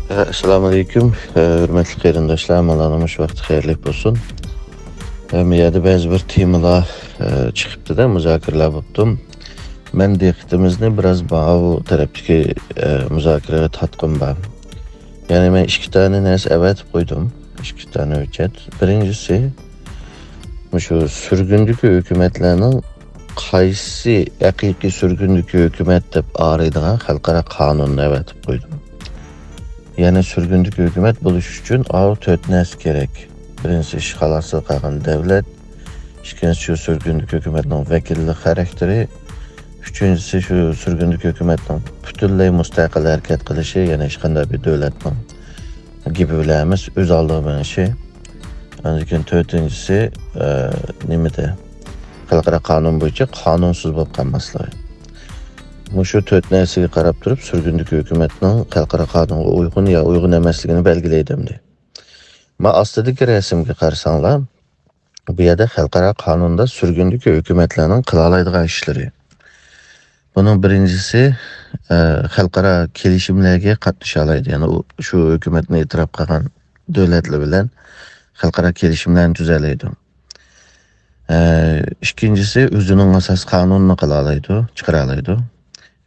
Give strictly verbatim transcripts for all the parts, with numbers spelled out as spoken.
ئەسسالامۇ ئەلەيكۇم، ھۆرمەتلىك قېرىنداشلار، ھەممىڭلارنىڭ مۇشۇ ۋاقتى خەيرلىك بولسۇن. ھە، بۇ يەردە بەزى بىر تېمىلار چىقىپتىدە، مۇزاكىرىلەر بوپتۇ. مەن دىققىتىمىزنى بىراز ماۋۇ تەرەپتىكى مۇزاكىرىگە تارتقۇم بار. يەنى مەن ئىككى دانە نەرسە ئەۋەتىپ قويدۇم، ئىككى دانە ھۆججەت. بىرىنچىسى، مۇشۇ سۈرگۈندىكى ھۆكۈمەتلەرنىڭ قايسى ھەقىقىي سۈرگۈندىكى ھۆكۈمەت دەپ ئايرىيدىغان خەلقئارا قانۇننى ئەۋەتىپ قويدۇم. يەنى سۈرگۈندىكى ھۆكۈمەت بولۇش ئۈچۈن ئاۋۇ تۆت نەرسە كېرەك. بىرىنچىسى، ئىشغال ئاستىدا قالغان دۆلەت. ئىككىنچىسى، شۇ سۈرگۈندىكى ھۆكۈمەتنىڭ ۋەكىللىك خاراكتېرى. ئۈچىنچىسى، شۇ سۈرگۈندىكى ھۆكۈمەتنىڭ پۈتۈنلەي مۇستەقىل ھەرىكەت قىلىشى، يەنى ھېچقانداق بىر دۆلەتنىڭ گېپى بىلەن ئەمەس، ئۆز ئالدىغا مېڭىشى. ئاندىن كېيىن تۆتىنچىسى، ئە، نېمىدە؟ خەلقئارا قانۇن بويىچە قانۇنسىز بولۇپ قالماسلىقى. مۇشۇ تۆت نەرسىگە قاراپ تۇرۇپ، سۈرگۈندىكى ھۆكۈمەتنىڭ خەلقئارا قانۇنغا ئۇيغۇن يا ئۇيغۇن ئەمەسلىكىنى بەلگىلەيدۇ ئەمدى. ما ئاستىدىكى رەسىمگە قارىساڭلار، بۇ يەردە خەلقئارا قانۇندا سۈرگۈندىكى ھۆكۈمەتلەرنىڭ قىلالايدىغان ئىشلىرى. بۇنىڭ بىرىنچىسى، ئە، خەلقئارا كېلىشىملەرگە قاتنىشالايدۇ. يەنى ئۇ، شۇ ھۆكۈمەتنى ئېتىراپ قىلغان دۆلەتلەر بىلەن خەلقئارا كېلىشىملەرنى تۈزەلەيدۇ. ئە، ئىككىنچىسى، ئۆزىنىڭ ئاساسىي قانۇنىنى قىلالايدۇ، چىقىرالايدۇ.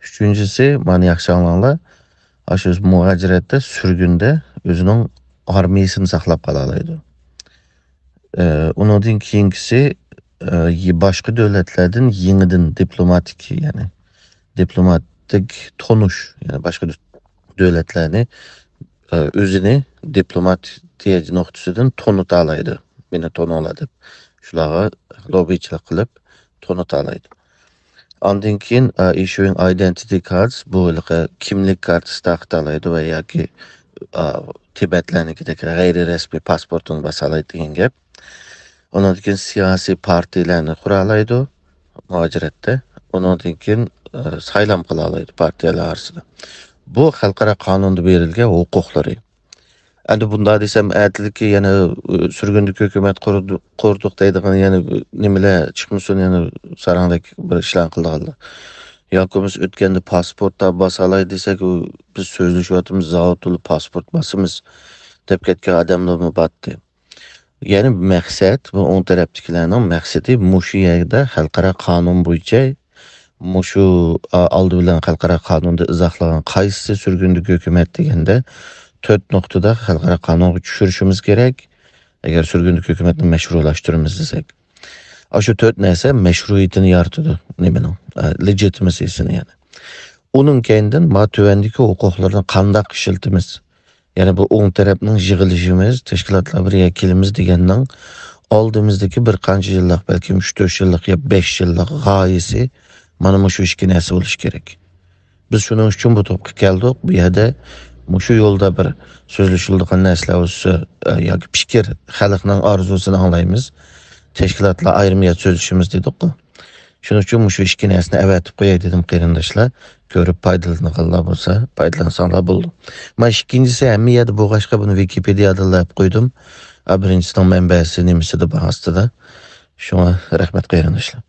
ئۈچىنچىسى، مانا ياخشى ئاڭلاڭلار، ئاشۇ مۇھاجىرەتتە، سۈرگۈندە ئۆزىنىڭ ئارمىيىسىنى ساقلاپ قالالايدۇ. ئە، ئۇنىڭدىن كېيىنكىسى، ئە، يە-، باشقا دۆلەتلەردىن يېڭىدىن دىپلوماتىك، يەنى دىپلوماتىك تونۇش، يەنى باشقا دۆ-، دۆلەتلەرنى، ئە، ئۆزىنى دىپلوماتىيە نۇقتىسىدىن تونۇتالايدۇ. مېنى تونۇڭلار دەپ، شۇلارغا لوببىچىلىق قىلىپ تونۇتالايدۇ. ئاندىن كېيىن، ئە، issuing identity cards، بۇ ھېلىقى كىملىك كارتىسى تارقىتالايدۇ ۋە ياكى، ئە، تىبەتلەرنىڭكىدەك غەيرىي رەسمىي پاسپورتىنى باسالايدۇ دېگەن گەپ. ئۇنىڭدىن كېيىن سىياسىي پارتىيەلەرنى قۇرالايدۇ مۇھاجىرەتتە. ئۇنىڭدىن كېيىن، ئە، سايلام قىلالايدۇ پارتىيەلەر ئارىسىدا. بۇ خەلقئارا قانۇندا بېرىلگەن ھوقۇقلىرى. ئەمدى بۇنداق دېسەم، ئەتىلىكى يەنە، ئە، سۈرگۈندىكى ھۆكۈمەت قۇرۇدۇ-، قۇردۇق دەيدىغان يەنە نېمىلەر چىقمىسۇن، يەنە ساراڭدەك بىر ئىشلارنى قىلىدىغانلار. ياكى بولمىسا ئۆتكەندە پاسپورتتا باسالاي دېسەك، ئۇ، بىز سۆزلىشىۋاتىمىز، زاۋۇت تولا پاسپورت باسىمىز دەپ كەتكەن ئادەملەرمۇ بارتتى. يەنى مەقسەت، بۇ ئوڭ تەرەپتىكىلەرنىڭ مەقسىتى مۇشۇ يەردە خەلقئارا قانۇن بويىچە مۇشۇ، ئا، ئالدى بىلەن خەلقئارا قانۇندا ئىزاھلىغان قايسى سۈرگۈندىكى ھۆكۈمەت دېگەندە، تۆت نۇقتىدا خەلقئارا قانۇنغا چۈشۈرۈشىمىز كېرەك، ئەگەر سۈرگۈندىكى ھۆكۈمەتنى مەشرۇلاشتۇرىمىز دېسەك. ئاشۇ تۆت نەرسە مەشرۇئىيىتىنى يارىتىدۇ نېمىنىڭ، ئا، لېجىتىمىسىيىسىنى يەنى. ئۇنىڭ كەينىدىن ما تۆۋەندىكى ھوقۇقلارنى قانداق ئىشلىتىمىز؟ يەنى بۇ ئوڭ تەرەپنىڭ يىغىلىشىمىز، تەشكىلاتلار بىر يەرگە كېلىمىز دېگەننىڭ ئالدىمىزدىكى بىر قانچە يىللىق، بەلكىم ئۈچ تۆت يىللىق يا بەش يىللىق غايىسى مانا مۇشۇ ئىككى نەرسە بولۇشى كېرەك. بىز شۇنىڭ ئۈچۈن بۇ توپقا كەلدۇق. بۇ يەردە مۇشۇ يولدا بىر سۆزلىشىلىدىغان نەرسىلەر بولسا، ئە، ياكى پىكىر، خەلقنىڭ ئارزۇسىنى ئاڭلايمىز. تەشكىلاتلار ئايرىم يەردە سۆزلىشىمىز دېدۇققۇ. شۇنىڭ ئۈچۈن مۇشۇ ئىككى نەرسىنى ئەۋەتىپ قوياي دېدىم، قېرىنداشلار. كۆرۈپ پايدىلانغانلار بولسا، پايدىلانساڭلار بولدى. ما ئىككىنچىسى، ھەممە يەردە بولغاچقا، بۇنى ۋىكىپېدىيادىلا دەپ قويدۇم. ئا، بىرىنچىسىنىڭ مەنبەسى نېمىسىدە بار ئاستىدا. شۇڭا رەھمەت، قېرىنداشلار.